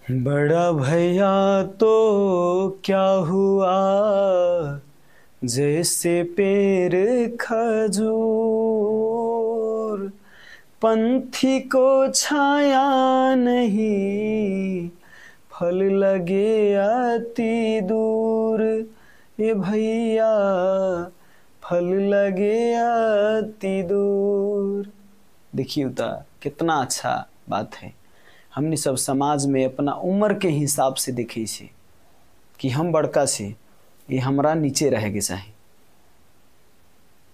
बड़ा भैया तो क्या हुआ, जैसे पेड़ खजूर, पंथी को छाया नहीं, फल लगे अति दूर। ये भैया फल लगे अति दूर। देखिए तो कितना अच्छा बात है। हमने सब समाज में अपना उम्र के हिसाब से देखे छे कि हम बड़का छे, ये हमरा नीचे रहे के चाही।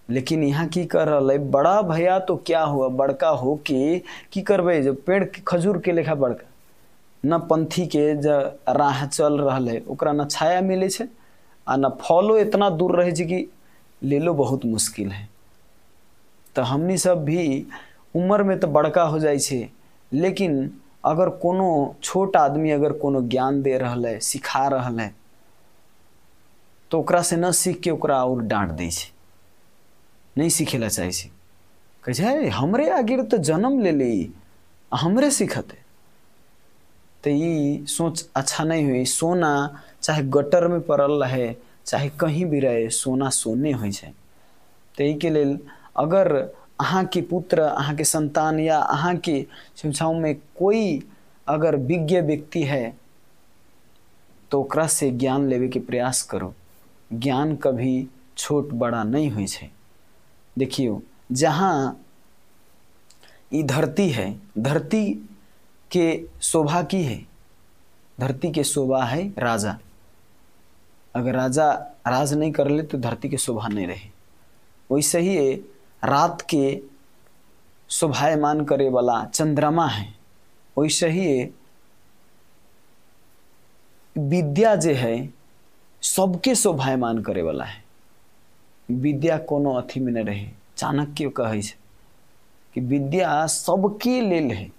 लेकिन यहाँ की कर रहा है, बड़ा भैया तो क्या हुआ, बड़का हो के की करबे, जब पेड़ के खजूर के लेखा बड़का न पंथी के ज राह चल रहा है, ओकरा न छाया मिले छे आ न फलो इतना दूर रहे छे कि ले लो बहुत मुश्किल है। तो हमनी सब भी उम्र में तो बड़का हो जाए छे, लेकिन अगर कोनो छोट आदमी अगर कोनो ज्ञान दे रहा है, सिखा रहा है, तो ओकरा से न सीख के ओकरा और डांट दै छे, नहीं सीखेला चाहे छे, कहै छे हमरे आगे तो जन्म ले ले, हमरे सीखते। तो ई सोच अच्छा नहीं हुई। सोना चाहे गटर में पड़ल रहे चाहे कहीं भी रहे, सोना सोने होइ छे। तो एहि के लेल अगर अहाँ के पुत्र, अहाँ के संतान या अहाँ के शिक्षाओं में कोई अगर विज्ञ व्यक्ति है तो ओकरा से ज्ञान लेवे के प्रयास करो। ज्ञान कभी छोट बड़ा नहीं होइ छे। देखियो जहाँ ई धरती है, धरती के शोभा की है, धरती के शोभा है राजा। अगर राजा राज नहीं कर ले तो धरती के शोभा नहीं रहे। वैसे ही रात के शोभायमान करे वाला चंद्रमा है, वैसे ही विद्या जे है सबके शोभायमान करे वाला है। विद्या कोनो अथी में नहीं रहे। चाणक्य कहै छे कि विद्या सबके लेल है,